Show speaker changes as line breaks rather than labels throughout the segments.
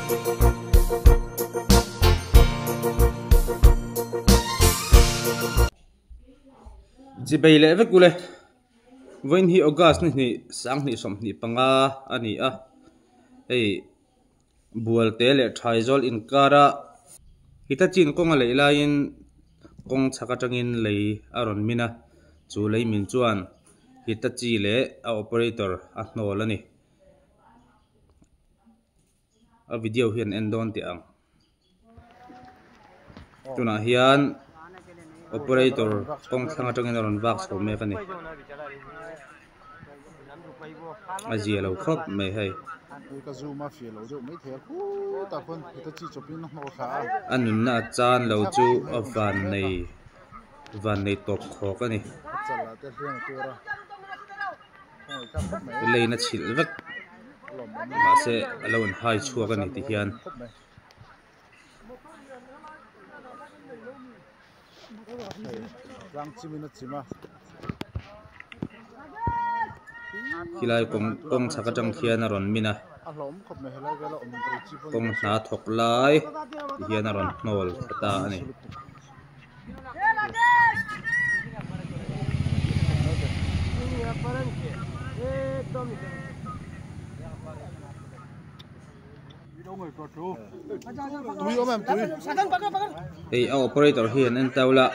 Chibei leh vek ule. Vawiin hi August ni hnih sanghnih 25 a ni a. Hei Bualte leh Thaizawl inkara Hitachi-in kawng a leih laiin kawng chhak atangin lei a rawn min a, chu lei min chuan Hitachi leh a operator a hnawl a ni. A video hi an en dawn teh ang. Tunah hian operator kawng thlang atangin a rawn vak chho mek a ni. A zia lo khawp mai hei. A nunna a chan lo chu a van nei van nei tawp khawk a ni. Lane a chhilh vek mahse a lo in hai chhuak a ni ti hian. Khilai kawng kawng chhak atang khian a rawn min a kawng hna thawk lai ti hian a rawn hnawl thla ta a ni. Hei a operator hi an en tau la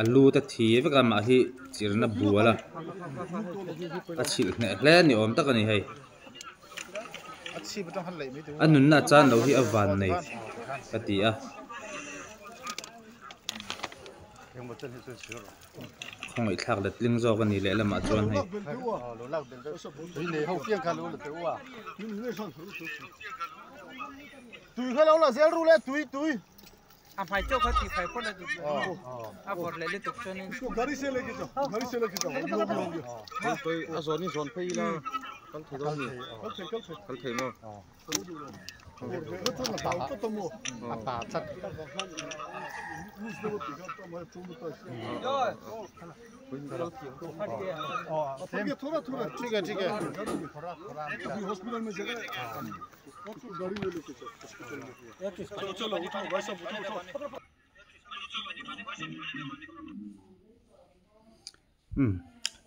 a lu te thi vek a mah hi chirna bual a a chhilh hneh hle ni awm tak a ni hei a nunna a chan lo hi a van nei ka ti a. Khawngaih thlak let tling zawk a ni leh lamah chuan hei.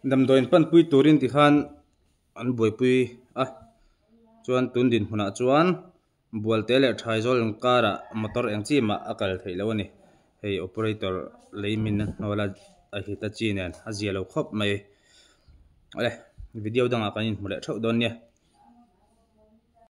Damdawiin panpui turin tikhan an buaipui a chuan tun dinhmunah chuan Bualte leh Thaizawl inkarah motor eng chi mah a kal theih loh a ni. Hei operator lei min a hnual a a Hitachi nen a zia lo khawp mai. Awle video dangah kan inhmu leh theuh dawn nia.